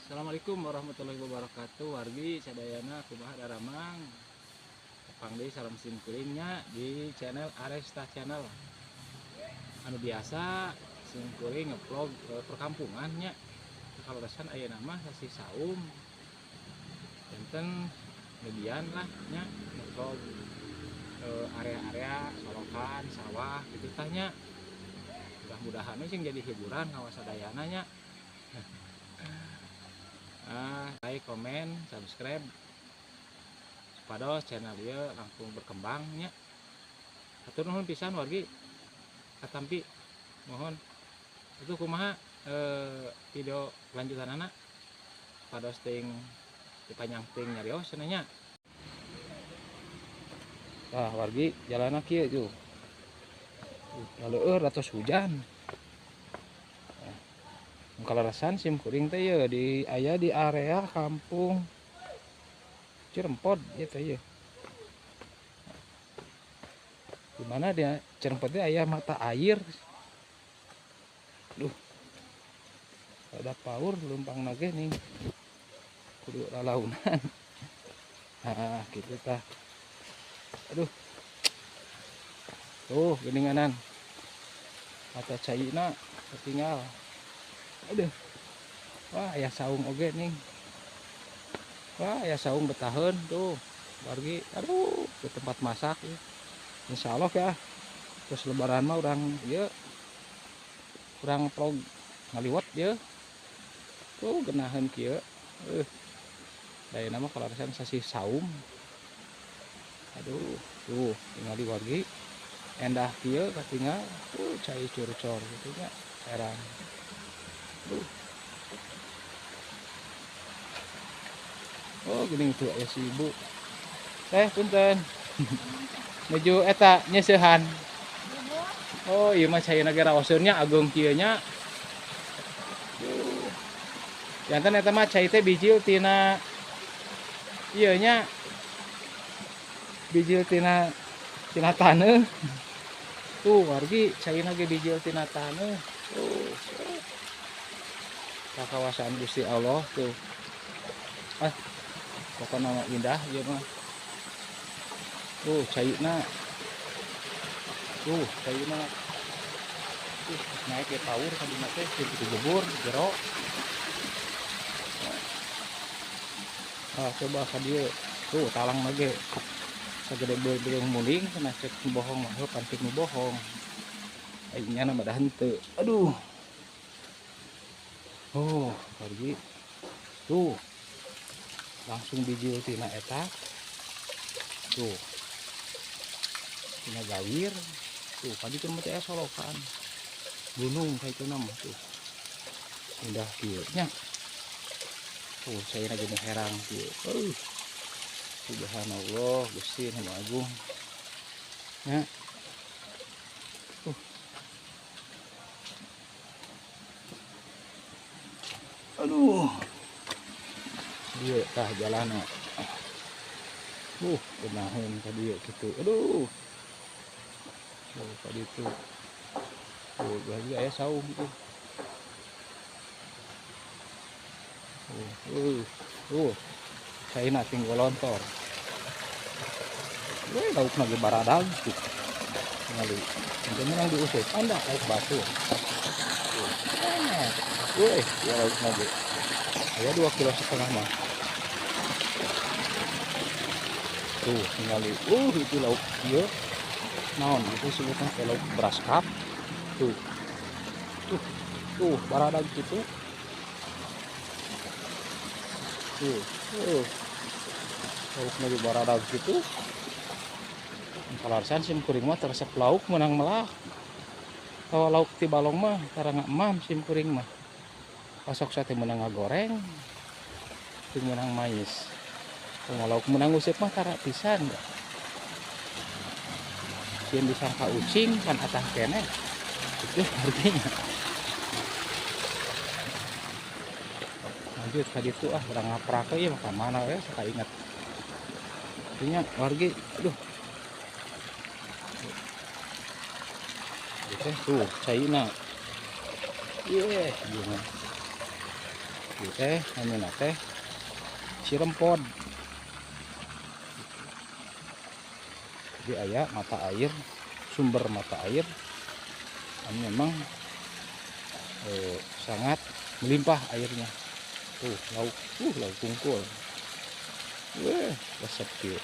Assalamualaikum warahmatullahi wabarakatuh. Wargi sadayana, kumaha daramang? Tepang deui sareng sim kuringnya di channel Aresta Channel. Anu biasa sim kuring ngevlog perkampungan nya. Kaleresan ayeuna mah sasih saum. Janten lebihan lah nya ngevlog area-area solokan, sawah gitu tah nya. Mudah-mudahan sing jadi hiburan ka sadayana nya. Like, komen, subscribe supados channel ieu langkung berkembang nya. Hatur nuhun pisan wargi katampi, mohon itu kumaha video lanjutanana supados ting dipanjang ting nyarios cenah nya. Tah wargi, jalanna kieu tuh. Laleueur atos hujan. Kaleresan sim kuring teh ye di aya di area kampung Cirempod ieu teh ye. Di mana dia Cirempod teh aya mata air. Duh. Ada paur leumpang ge nih. Kudu lalaunan. Nah, kitu tah. Aduh. Tuh geuninganan. Mata caina tertinggal. Aduh. Wah, aya saung oge nih. Wah, aya saung betaheun tuh. Wargi, aduh, ke tempat masak ya. Insya Allah ya. Terus lebaran mah urang ieu urang vlog ngaliwat ya. Tuh geunaheun kieu. Dayana mah kaleresan sasih saum. Aduh, tuh tingali wargi. Endah kieu katingal, tuh cai curcor gitu nya, herang. Duh. Oh, geuning tuh aya si ibu. Teh, punten. Nuju eta nyeusehan. Oh, ieu mah caina ge raoseun nya ageung kieu nya. Duh. Janten eta mah cai teh bijil tina ieu nya. Bijil tina tina taneuh. Tuh wargi caina ge bijil tina taneuh. Tuh. Kawasan Gusti Allah tuh. Ah, pokokna mah indah ieu mah. Tuh caina. Tuh caina. Tuh naik ke paur ka dina teh kitu jebur jero. Ah, coba ka dieu. Tuh talang mah ge. Sagede beureum muling cenah cek bohong mah heuh pantik nu bohong. Ai nyana mah da henteu. Aduh. Oh, pergi. Tuh. Langsung bijil tina eta. Tuh. Tina gawir. Tuh, tadi kan mah teh solokan. Gunung kayak itu nama tuh. Indah kieu nya. Tuh, saya lagi herang kieu. Subhanallah, Gusti Nu Agung. Nya. Tuh. Aduh. Dia tah jalana. Genaheun ka dieu kitu. Aduh. Oh, ka ditu. Tuh, lagi aya saung tuh. Tuh. Caina tinggal lontor. Weh, laukna ge baradag tuh. Tingali. Engke menang diuseup anda lauk batu. Tuh. Weh, ya laukna ge. Aya 2,5 kilo mah. Tuh, tingali. Itu lauk ieu. Naon itu sebutnya teh lauk beras kap. Tuh. Tuh. Tuh, baradag kitu. Tuh. Tuh. Laukna ge baradag kitu. Kalarsan sim kuring mah teresep lauk menang melak. Kalau lauk ti balong mah tara ngamam sim kuring mah. Pasok sate menang ngagoreng, teu menang mais. Kalau lauk menang useup mah tara pisan. Sieun disangka ucing kan atah keneh. Itu artinya. Lanjut ka ditu ah urang ngaprak ieu mah ka mana we sok inget. Artinya wargi aduh. Teh tuh caina. Ieu gimana? Ieu teh namina teh Cirempod. Jadi aya mata air, sumber mata air anu memang sangat melimpah airnya. Tuh lauk, lauk kungkul. Weh, resep kieu.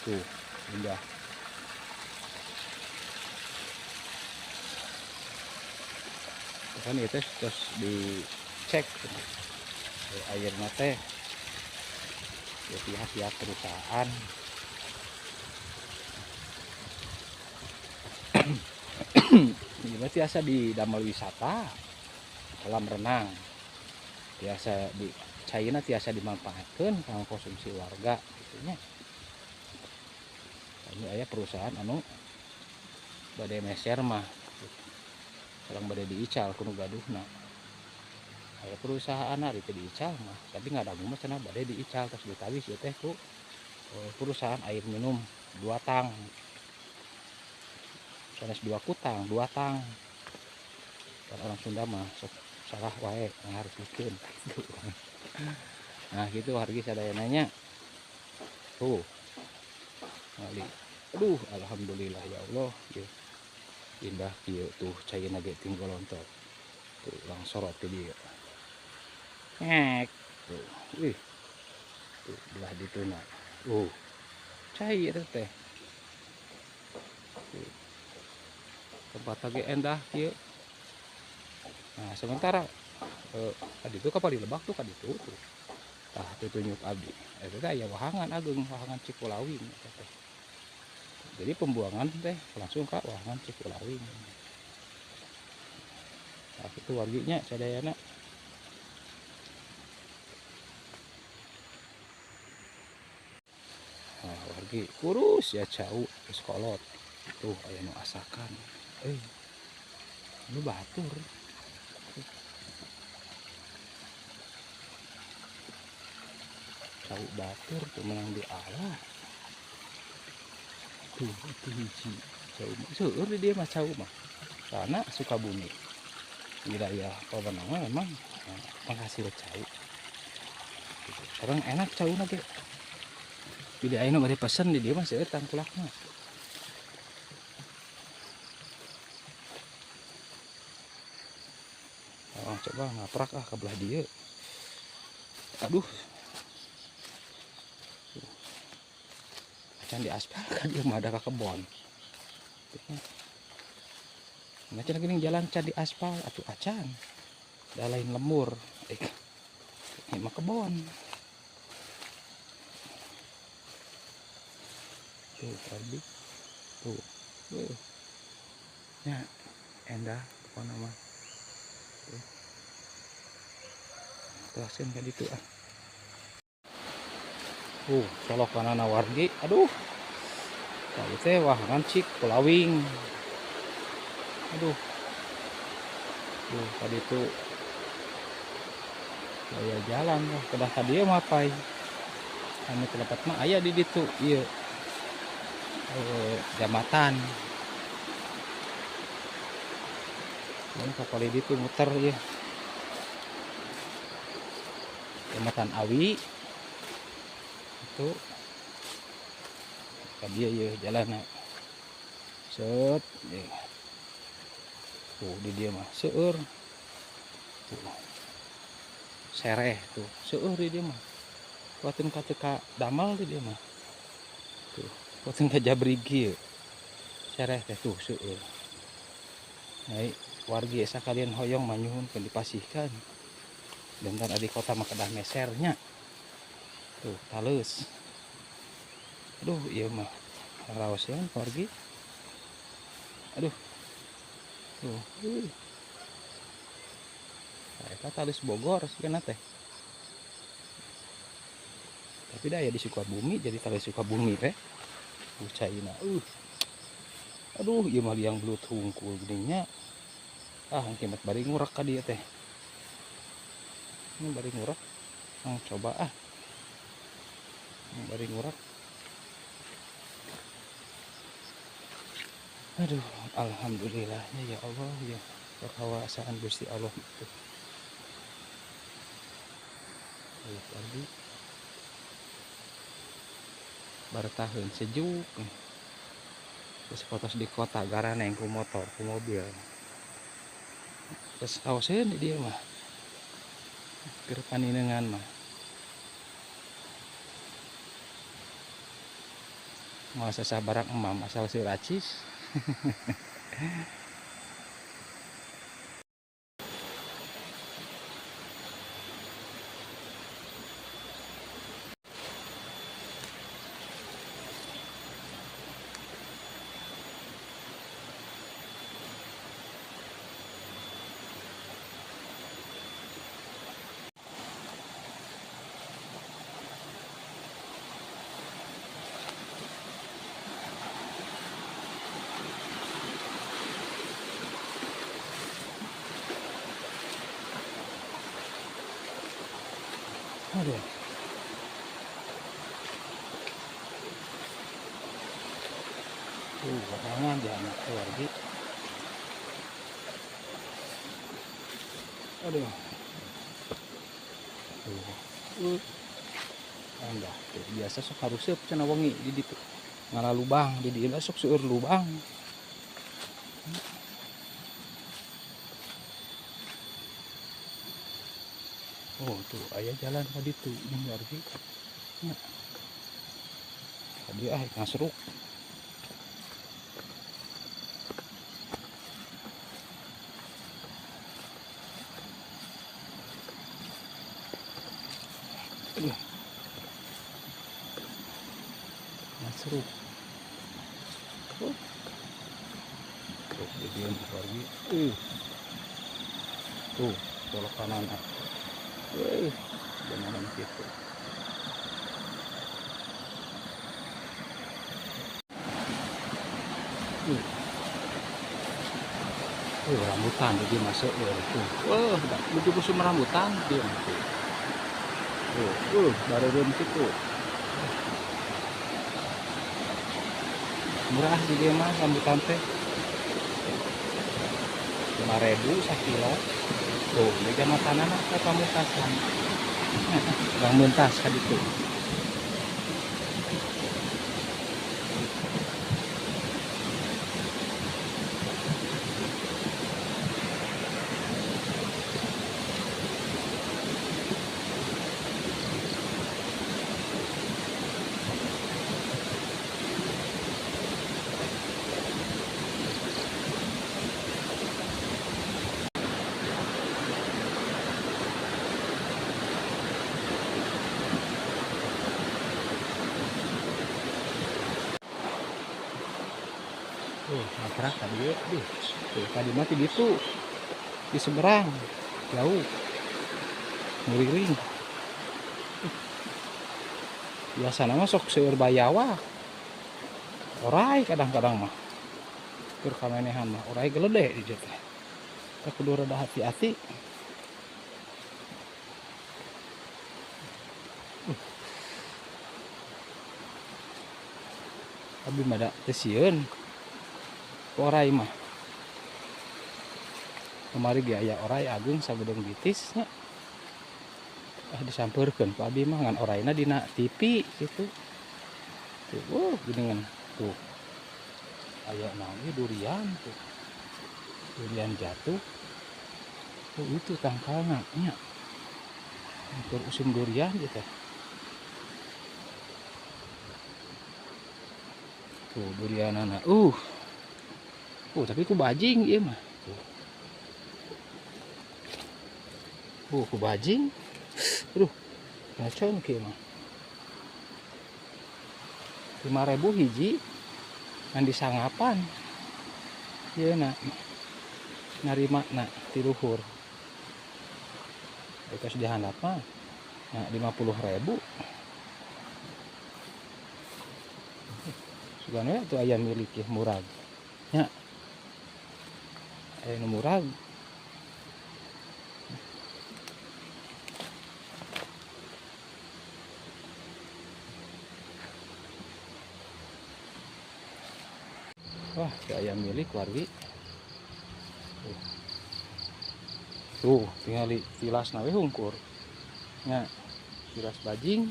Tuh, indah. Kan itu terus dicek airnya teh ya pihak-pihak perusahaan. Ini biasa di damel wisata kolam renang, biasa di caina tiasa dimanfaatkan kanggo konsumsi warga gitu nya. Ini aya perusahaan anu bade meser mah sareng bade diical kudu gaduhna. Aya perusahaan ari teu diical mah, tapi ngadangu mah cenah bade diical terus ditawis ieu teh ku perusahaan air minum 2 tang. Sanes 2 kutang, 2 tang. Kan orang Sunda mah sok salah wae ngahartikeun gitu. Nah, gitu wargi sadayana nya. Tuh. Ngali. Aduh, alhamdulillah ya Allah ieu. Indah kieu tuh caina ge tinggal lontot. Tuh langsung sorot ke dieu. Ngek. Tuh. Wih. Tuh belah dituna. Cai eta teh. Tuh. Tempat lagi endah kieu. Nah, sementara tadi itu kapal di lebak tuh kaditu tuh. Tah tutunjuk abdi. Eta teh aya wahangan ageung, wahangan Cikulawing eta teh. Jadi pembuangan teh langsung ka wahangan Cikulawing. Nah, itu warginya sadayana. Nah, wargi kurus ya cau geus kolot. Tuh aya nu asakan. Nu batur. Cau batur tuh menang di ala. Tuh itu hiji cau mah. Seueur di dieu mah cau mah. Karena Sukabumi wilayah pemenangnya memang penghasil cau. Sekarang enak cauna ge. Bila aya nu bade pesen di dieu mah seueur tangkulakna. Oh, coba ngaprak ah ke belah dieu. Aduh. Acan di aspal kan dia mah ada ka kebon. Nah, cenah geuning jalan can di aspal atuh acan. Da lain lemur. Ini mah kebon. Tuh, Arbi. Tuh. Ya, endah pokona mah. Tuh. Telasin ka ditu ah. Solokanana wargi. Aduh. Tah ieu teh wahangan Cikulawing. Aduh. Tuh, tadi itu aya jalan lah, kedah ka dieu mah pai. Anu telepat mah aya di ditu ieu. Jambatan. Ini kapal ditu muter ieu. Jambatan Awi. Itu ka dieu ieu jalanna. Set. Tuh di dieu mah seueur. Tuh. Sereh tuh, seueur di dieu mah. Kuatin ka teu ka damal di dieu mah. Tuh, kuatin ka jabrigi. Sereh teh tuh seueur. Nah, wargi sakalian hoyong manyuhunkeun dipasihkan. Bentar adi kota mah kedah mesernya. Tuh, taleus. Aduh, ieu mah raoseun wargi. Aduh. Tuh. Nah, eta taleus Bogor sigana teh. Tapi dah ya di Sukabumi jadi taleus Sukabumi teh. Caina. Aduh, ieu mah liang belut hungkul geuning nya. Ah, engke mah bari ngurak ka dieu teh. Ini bari ngurak. Coba ah. Bari ngurak. Aduh, alhamdulillahnya ya Allah ya. Kekawasaan Gusti Allah itu. Wargi. Bartaheun sejuk. Terus fotos di kota garaneng ku motor, ku mobil. Terus awaseun di dieu mah. Keur paninengan mah. Moal sesah barang emam asal seur acis. Aduh. Tuh, barangan di anak keluarga. Aduh. Tuh. Enggak, tuh biasa sok harusnya cenah wengi di ditu. Ngala lubang, di dieu sok seueur lubang. Oh tuh aya jalan ka ditu jeung wargi. Nya. Tadi ah ngasruk. Aduh. Ngasruk. Oh. Tuh di dieu wargi. Tuh, belok kanan ah. Wih, jangan gitu. Rambutan dia masuk ya tuh. Wah, lucu musim rambutan dia. Tuh, baru situ. Murah di dia mah rambutan teh. 5.000 sakilo. Tuh, meja makanan apa pamungkasan. Bang mentas ka ditu. Nabrak tadi ya. Duh, tuh, tadi mati gitu di seberang jauh nguriring. Biasa nama sok seueur bayawak orai kadang-kadang mah keur kamenehan mah orai gelede di dieu teh. Tah kudu rada hati-hati. Abi mah da teu sieun orai mah. Kemari ge aya orai agung sagedeung bitis nya. Ah disampeurkeun ku abi mah ngan oraina dina TV kitu. Tuh, geuningan tuh. Aya naon ieu durian tuh. Durian jatuh. Tuh itu tangkalna nya. Keur usum durian ieu teh. Tuh durianana. Tapi ku bajing ieu mah. Tuh. Ku bajing. Aduh, ngacon kieu mah. 5.000 hiji ngan disangapan. Ieu na narima na ti luhur. Eta dihandap mah. Nah, 50.000. Sugan we atuh aya milik ieu murag. Nya. Aya nu murag. Wah, aya milik wargi. Tuh, tingali tilasna we hungkur. Nya. Tilas bajing.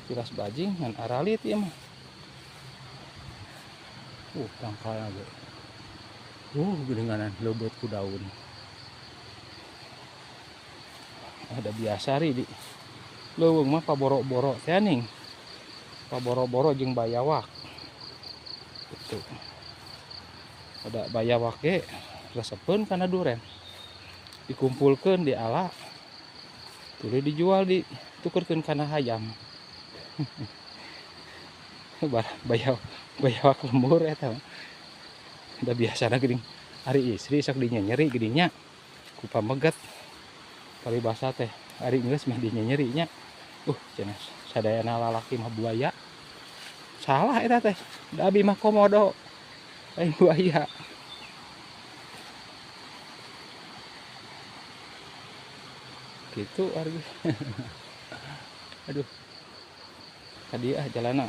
Tilas bajing ngan aralit ieu mah. Tangkalna ge. Geuninganan leubeut ku daun. Ada biasa ri di leuweung mah paboro-boro teh ning. Paboro-boro jeung bayawak. Gitu. Ada bayawak ge resepeun kana duren. Dikumpulkeun diala. Tuluy dijual ditukerkeun kana hayam. Bayawak lembur eta mah. Da biasana geuning ari istri sok dinyenyeri geuning nya ku pameget. Paribasa teh ari geus mah dinyenyeri nya. Cenah sadayana lalaki mah buaya. Salah eta teh. Da abi mah komodo. Lain buaya. Gitu warga. Aduh. Tadi jalana.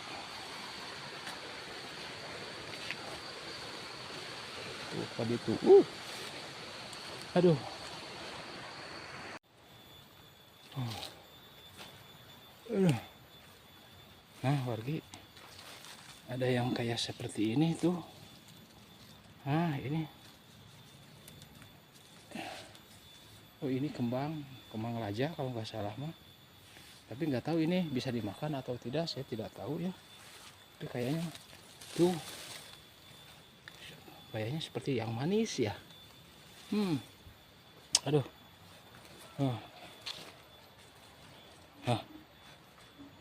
Tuh tadi tuh. Aduh. Aduh. Nah, wargi, ada yang kayak seperti ini tuh. Nah, ini. Oh, ini kembang, kembang raja kalau nggak salah mah. Tapi nggak tahu ini bisa dimakan atau tidak, saya tidak tahu ya. Tapi kayaknya tuh, kayaknya seperti yang manis ya. Aduh. Hah.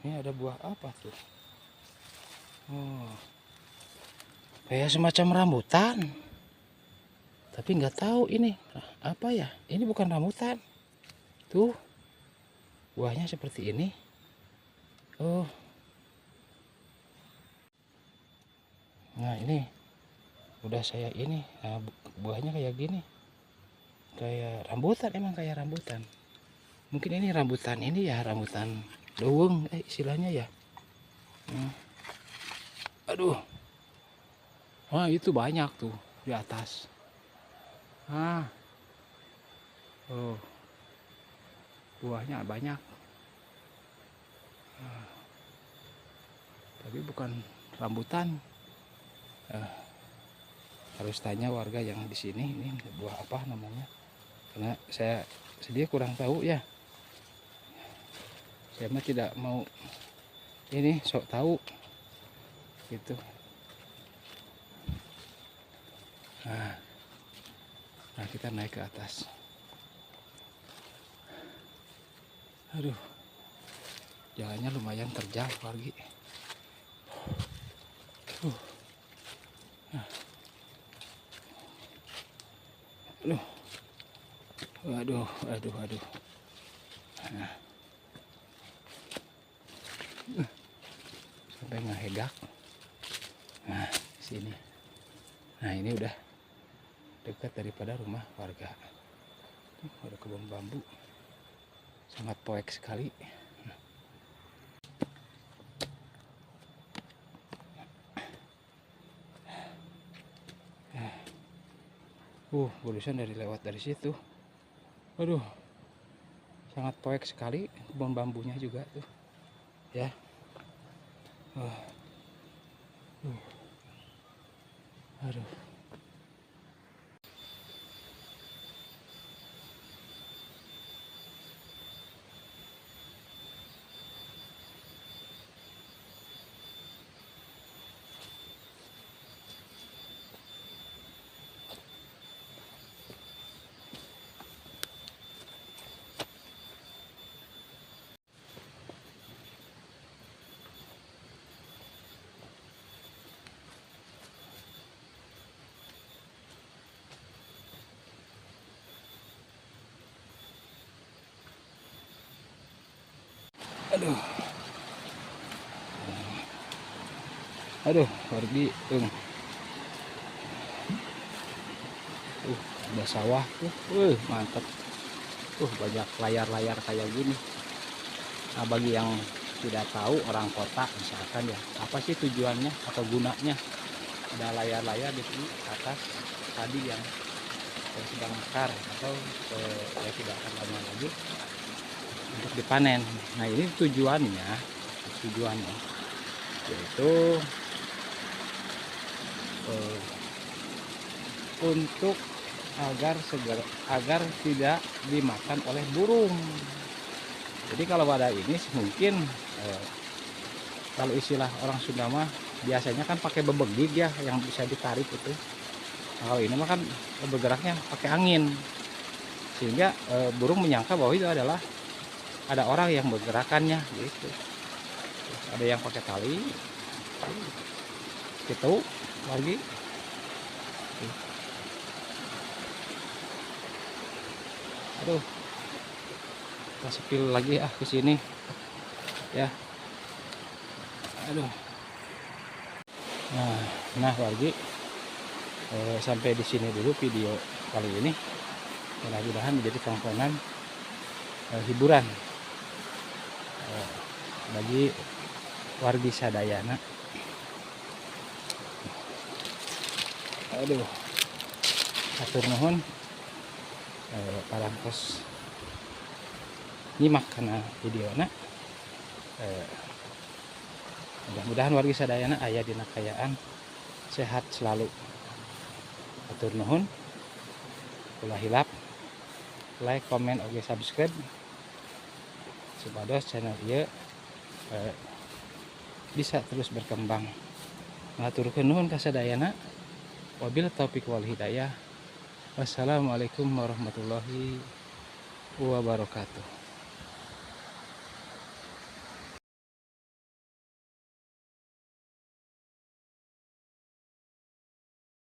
Ini ada buah apa tuh? Oh. Kayak semacam rambutan. Tapi nggak tahu ini apa ya. Ini bukan rambutan. Tuh. Buahnya seperti ini. Oh. Nah, ini udah saya ini. Nah, buahnya kayak gini. Kayak rambutan, emang kayak rambutan. Mungkin ini rambutan ini ya, rambutan leuweung istilahnya ya. Aduh. Wah, itu banyak tuh di atas. Ah. Oh. Buahnya banyak. Tapi bukan rambutan. Harus tanya warga yang di sini ini buah apa namanya. Karena saya sendiri kurang tahu ya. Saya mah tidak mau ini sok tahu gitu. Nah, kita naik ke atas. Aduh, jalannya lumayan terjal wargi. Aduh, aduh, aduh, aduh. Nah. Sampai ngehegak. Nah, sini. Nah, ini udah dekat daripada rumah warga. Tuh, ada kebun bambu. Sangat poek sekali. Barusan dari lewat dari situ. Aduh, sangat poek sekali kebun bambunya juga tuh. Ya. Aduh. Aduh. Aduh, wargi. Ada sawah tuh. Mantap. Banyak layar-layar kayak gini. Nah, bagi yang tidak tahu orang kota misalkan ya, apa sih tujuannya atau gunanya ada layar-layar di sini atas tadi yang sedang mekar atau ya tidak akan lama lagi untuk dipanen. Nah, ini tujuannya, tujuannya yaitu untuk agar segera, agar tidak dimakan oleh burung. Jadi kalau wadah ini mungkin kalau istilah orang Sunda mah biasanya kan pakai bebegig ya, yang bisa ditarik itu. Nah, kalau ini mah kan bergeraknya pakai angin, sehingga burung menyangka bahwa itu adalah ada orang yang bergerakannya gitu. Ada yang pakai tali gitu lagi. Aduh, kita spill lagi ah ke sini ya. Aduh. Nah, wargi, sampai di sini dulu video kali ini. Mudah-mudahan menjadi tontonan, hiburan, bagi wargi sadayana. Aduh, hatur nuhun parantos nyimak kana videona. Mudah-mudahan wargi sadayana aya dina kaayaan sehat selalu. Hatur nuhun, ulah hilap like, komen, oke, subscribe supados channel ieu bisa terus berkembang. Ngaturkeun nuhun ka sadayana. Wabillahi taufik wal hidayah. Wassalamualaikum warahmatullahi wabarakatuh.